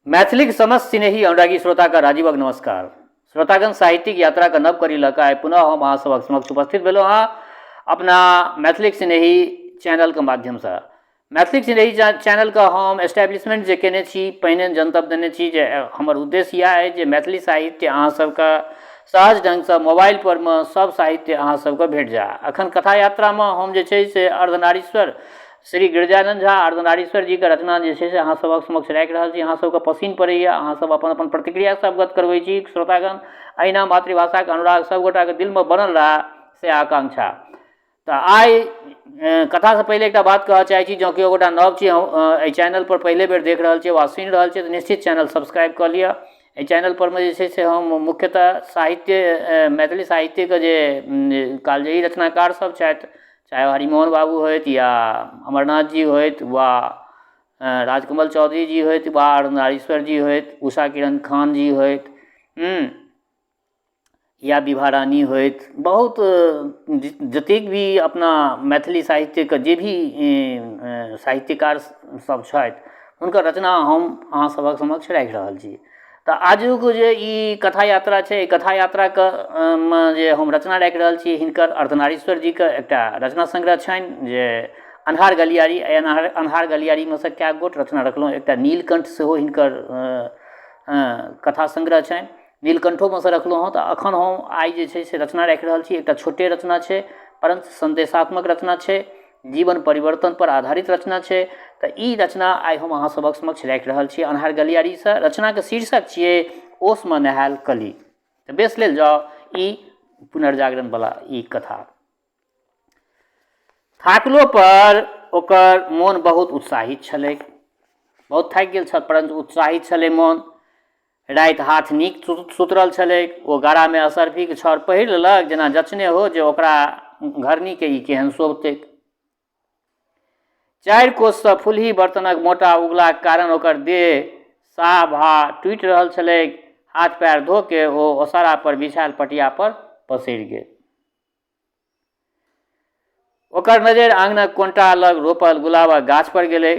मैथिलीक समस्त सिनेही अनुरागी श्रोताके राजीवक नमस्कार। श्रोतागण, साहित्यिक यात्राके नव कड़ी लऽ कऽ आइ पुनः हम अहाँ सभक समक्ष उपस्थित भेलहुँ हँ अपना मैथिलीक सिनेही चैनलके माध्यमसँ। मैथिलीक सिनेही चैनलके हम एस्टैब्लिशमेंट जे केने छी, पहिने जनतब देने छी जे हमर उद्देश्य इएह अछि जे मैथिली साहित्य अहाँ सबके सहज ढङ्गसँ मोबाइल पर मे सब साहित्य अहाँ सबके भेट जाय। अखन कथा यात्रामे हम जे छै से अर्धनारीश्वर श्री गिरिजानन्द झा अर्धनारीश्वर जीके रचना जे छै से अहाँ सभक समक्ष राखि रहल छी। अहाँ सबके पसिन पड़ैए, अहाँ सब अपन अपन प्रतिक्रियासँ अवगत करबै छी। श्रोतागण, एहिना मातृभाषाके अनुराग सब गोटाके दिलमे बनल रहए से आकांक्षा। तऽ आइ कथासँ पहिले एकटा बात कहऽ चाहै छी, जँ केओ गोटा नव छी एहि चैनलपर पहिले बेर देख रहल छी वा सुनि रहल छी तऽ निश्चित चैनल सब्सक्राइब कऽ लिअ। एहि चैनलपर मे जे छै से हम मुख्यतः साहित्य, मैथिली साहित्यके जे कालजयी रचनाकार सब छथि, चाहे हरिमोहन बाबू होथि या अमरनाथ जी होथि वा राजकमल चौधरी जी होथि वा अर्धनारीश्वर जी होथि, उषा किरण खान जी होथि, या विभा रानी होथि, बहुत जतेक भी अपना मैथिली साहित्यके जे भी साहित्यकार सब छथि हुनकर रचना हम अहाँ सभक समक्ष राखि रहल छी। तऽ आजुक जे ई कथा यात्रा छै, एहि कथा यात्राके मे जे हम रचना राखि रहल छी, हिनकर अर्धनारीश्वर जीके एकटा रचना संग्रह छनि जे अन्हार गलियारी। एहि अन्हार गलियारीमे सँ कए गोट रचना रखलहुँ। एकटा नीलकण्ठ सेहो हिनकर कथा संग्रह छनि, नीलकण्ठोमे सँ रखलहुँ हँ। तऽ एखन हम आइ जे छै से रचना राखि रहल छी, एकटा छोटे रचना छै परन्तु सन्देशात्मक रचना छै, जीवन परिवर्तन पर आधारित रचना छै। तऽ ई रचना आइ हम अहाँ सभक समक्ष राखि रहल छी अन्हार गलियारीसँ। रचनाके शीर्षक छियै ओसमे नहायल कली। तऽ बेस लेल जाउ ई पुनर्जागरणवला ई कथा। थाकलो पर ओकर मोन बहुत उत्साहित छलैक। बहुत थाकि गेल छल परन्तु उत्साहित छलै मोन। राति हाथ नीक सुतरल छलैक। ओ गरामे असर्फीके छड़ पहिर लेलक जेना जचने हो जे ओकरा घरनीके ई केहन शोभतैक। 4 कोससँ फुलही बर्तनक मोटा उगलाक कारण ओकर देह साह भा टूटि रहल छलैक। हाथ पैर धो के ओ ओसारा पर बिछायल पटिया पर पसरि गेल। ओकर नजरि आङनक कोनटा लग रोपल गुलाबक गाछ पर गेलै।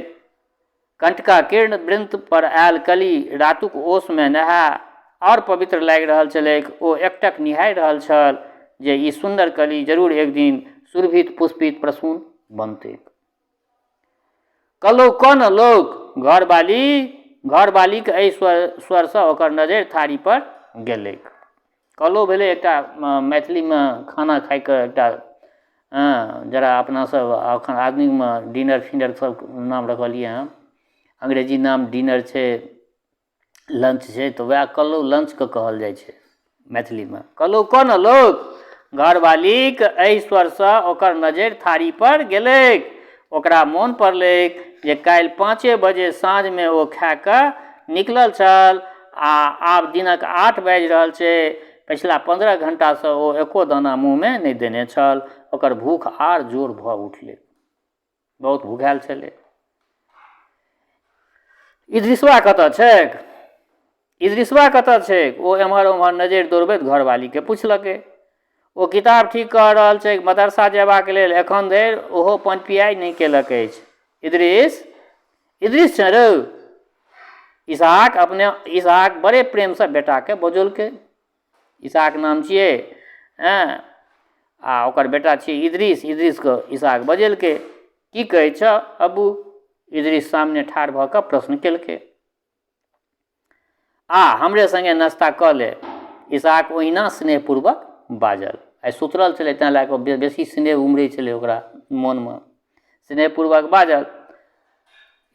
कंटका किरण वृन्त पर आयल कली रातुक ओसमे नहा आओर पवित्र लागि रहल छलैक। ओ एकटक निहारि रहल छल जे ई सुन्दर कली जरूर एक दिन सुरभित पुष्पित प्रसून बनतैक। कलौ कऽ ने लौक, घरवालीक एहि स्वरसँ ओकर नजरि थारी पर गेलैक। कलौ भेलै एकटा मैथिलीमे खाना खाइके एकटा जरा अपना सब एखन आधुनिकमे डिनर फिनर सब नाम रखलियै हँ, अंग्रेजी नाम डिनर छै, लंच छै, तऽ वएह कलौ लंचके कहल जाइ छै मैथिलीमे। कलौ कऽ ने लौक, घरवालीक एहि स्वरसँ ओकर नजरि थारी पर गेलैक। ओकरा मोन पड़लैक जे काल्हि 5 बजे साँझमे ओ खा कऽ निकलल छल आ आब दिनक 8 बाजि रहल छै। पछिला 15 घंटासँ ओ एको दाना मुँहमे नहि देने छल। ओकर भूख आर जोर भऽ उठलै। बहुत भूखायल छलै। इदरिसवा कतऽ छैक? इदरिसवा कतऽ छैक? ओ एम्हर ओम्हर नजरि दौड़बैत घरवालीके पुछलकै। ओ किताब ठीक कऽ रहल छैक मदरसा जयबाक लेल। एखन धरि ओहो पनपियाइ नहि केलक अछि। इदरिस? इदरिस छै रौ? इसहाक अपने इसहाक बड़े प्रेमसँ बेटाके बजौलकै। इसहाक नाम छियै हँ आ ओकर बेटा छियै इदरिस। इदरिसके इसहाक बजेलकै। की कहै छह अब्बू? इदरिस सामने ठाढ़ भऽ कऽ प्रश्न केलकै। आ हमरे सङ्गे नाश्ता कऽ ले, इसहाक ओहिना स्नेहपूर्वक बाजल। आइ सुतरल छलै तेँ लए कऽ बेसी स्नेह उमड़ै छलै ओकरा मोनमे। स्नेहपूर्वक बाजल।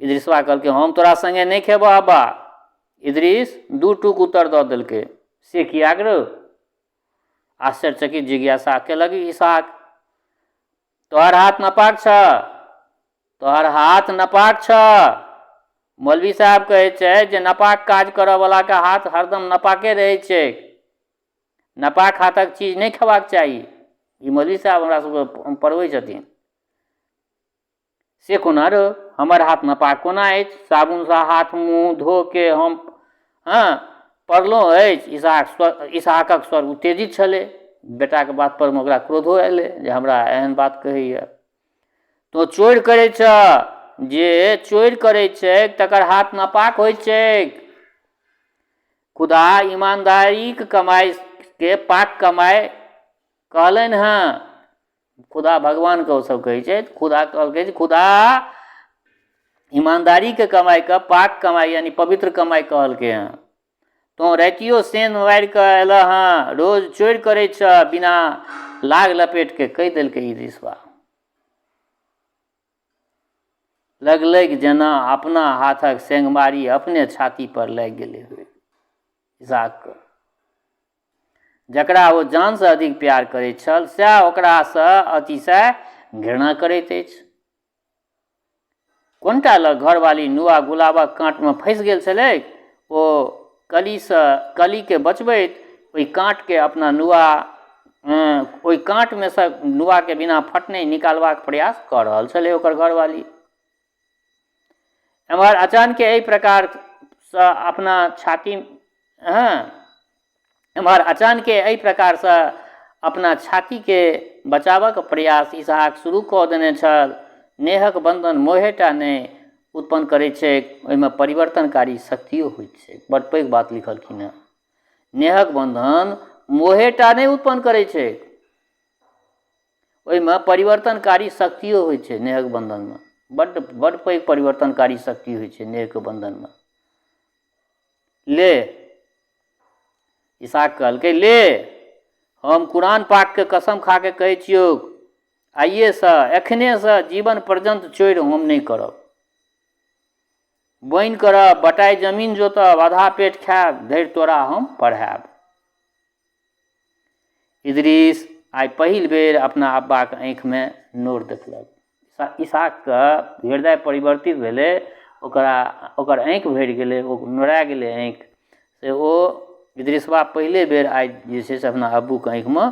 इदरिसवा कहलकै, हम तोरा सङ्गे नहि खेबह अब्बा। इदरिस 2 टूक उत्तर दऽ देलकै। से किएक रौ? आश्चर्यचकित जिज्ञासा केलक इसहाक। तोहर हाथ नापाक छह, तोहर हाथ नापाक छह। मौलवी साहब कहै छै जे नापाक काज करऽवलाके हाथ हरदम नापाके रहै छै। नापाक हाथक चीज नहि खेबाक चाही। ई मौलवी साहब हमरा सबके पढ़बै छथिन। से कोना रौ? हमर हाथ नापाक कोना अछि? साबुनसँ हाथ मुँह धोके हम हँ पड़लहुँ अछि। इसहाकक स्वर उत्तेजित छलै। बेटाके बात पर मे ओकरा क्रोधो एलै जे हमरा एहन बात कहैया। तोँ चोरि करै छह, जे चोरि करै छैक तकर हाथ नापाक होइ छैक। खुदा ईमानदारीक कमाइके पाक कमाइ कहलनि हँ। खुदा भगवानके ओसभ कहै छथि, खुदा कहलकै जे खुदा ईमानदारीके कमाइके पाक कमाइ यानि पवित्र कमाइ कहलकै हँ। तोँ रातियो सेन मारि कऽ अयलह हँ, रोज चोरि करै छह बिना लाग लपेटके, कहि देलकै इदरिसबा। लगलैक जेना अपना हाथक सेंगमारी अपने छातीपर लागि गेलै होय इसहाकके। जकरा ओ जानसँ अधिक प्यार करैत छल सएह ओकरासँ अतिशय घृणा करैत अछि। कोनटा लग घरवाली नुआ गुलाबक काँटमे फँसि गेल छलैक। ओ कलीसँ कलीकेँ बचबैत ओहि काँटकेँ अपना नुआ ओहि काँटमे सँ नुआकेँ बिना फटने निकालबाक प्रयास कऽ रहल छलै ओकर घरवाली। एम्हर अचानके एहि प्रकारसँ अपना छाती हँ एम्हर अचानके एहि प्रकारसँ अपना छातीके बचाबऽके प्रयास इसहाक शुरू कऽ देने छल। नेहक बन्धन मोहेटा नहि उत्पन्न करैत छैक, ओहिमे परिवर्तनकारी शक्तियो होइत छैक। बड़ पैघ बात लिखलखिन हेँ। नेहक बन्धन मोहेटा नहि उत्पन्न करैत छैक, ओहिमे परिवर्तनकारी शक्तियो होइ छै। नेहक बन्धनमे बड्ड बड्ड पैघ परिवर्तनकारी शक्ति होइ छै नेहके बन्धनमे। ले इसाक कहलकै, ले हम कुरान पाकके कसम खा कऽ कहै छियौक, आइएसँ एखनेसँ जीवन पर्यन्त चोरि हम नहि करब। बोनि करब, बटाइ जमीन जोतब, आधा पेट खायब, धरि तोरा हम पढ़ायब। इदरीस आइ पहिल बेर अपना अब्बाके आँखिमे नोर देखलक। इसहाकके हृदय परिवर्तित भेलै, ओकरा ओकर आँखि भरि गेलै, ओ नोरा गेलै आँखि से ओ इदरीसबा पहिले बेर आइ जे छै से अपना अब्बूके आँखिमे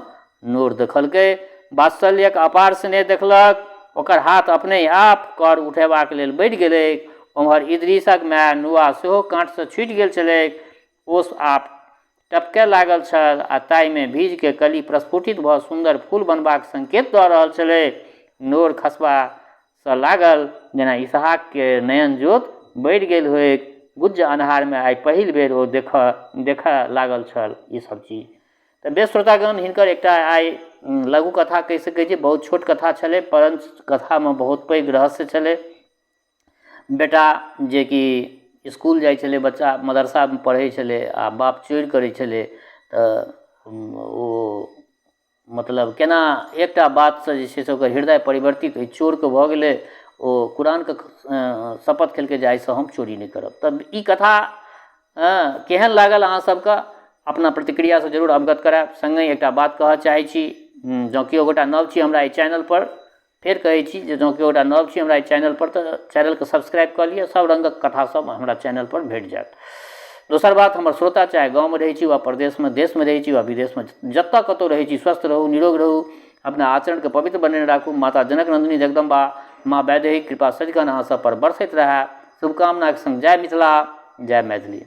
नोर देखलकै। वात्सल्यक अपार स्नेह देखलक। ओकर हाथ अपने आप कर उठेबाक लेल बढ़ि गेलै। ओम्हर इदरीसक माय नुआ सेहो काँटसँ छुटि गेल छलैक। ओस आप टपकय लागल छल आ ताहिमे भीजके कली प्रस्फुटित भऽ सुन्दर फूल बनबाक संकेत दऽ रहल छलै। नोर खसबासँ लागल जेना इसहाकके नयन जोत बढ़ि गेल होइक। गुज्ज अन्हारमे आइ पहिल बेर ओ देखऽ देखऽ लागल छल ई सब चीज। तऽ बेस श्रोतागण, हिनकर एकटा आइ लघु कथा कहि सकै छी, बहुत छोट कथा छलै परञ्च कथामे बहुत पैघ रहस्य छलै। बेटा जेकि इसकुल जाइ छलै, बच्चा मदरसामे पढ़ै छलै आओर बाप चोरि करै छलै, तऽ ओ मतलब केना एकटा बातसँ जे छै से ओकर हृदय परिवर्तित ओहि चोरके भऽ गेलै। ओ कुरानके शपथ खेलकै जे आइसँ हम चोरी नहि करब। तऽ ई कथा केहन लागल अहाँ सबके अपना प्रतिक्रियासँ जरूर अवगत करायब। सङ्गहि एकटा बात कहऽ चाहै छी, जँ केओ गोटा नव छी हमरा एहि चैनलपर, फेर कहै छी जे जँ केओ गोटा नव छी हमरा एहि चैनलपर तऽ चैनलके सब्सक्राइब कऽ लिअ, सब रङ्गक कथा सब हमरा चैनलपर भेट जायत। दोसर बात, हमर श्रोता चाहे गाँवमे रहै छी वा परदेशमे, देशमे रहै छी वा विदेशमे, जतऽ कतहु रहै छी, स्वस्थ रहू, निरोग रहू, अपना आचरणके पवित्र बनेने राखू। माता जनक नन्दिनी जगदम्बा माँ वैदेहीक कृपा सदिखन अहाँ सब पर बरसैत रहए। शुभकामनाके सङ्ग जय मिथिला, जय मैथिली।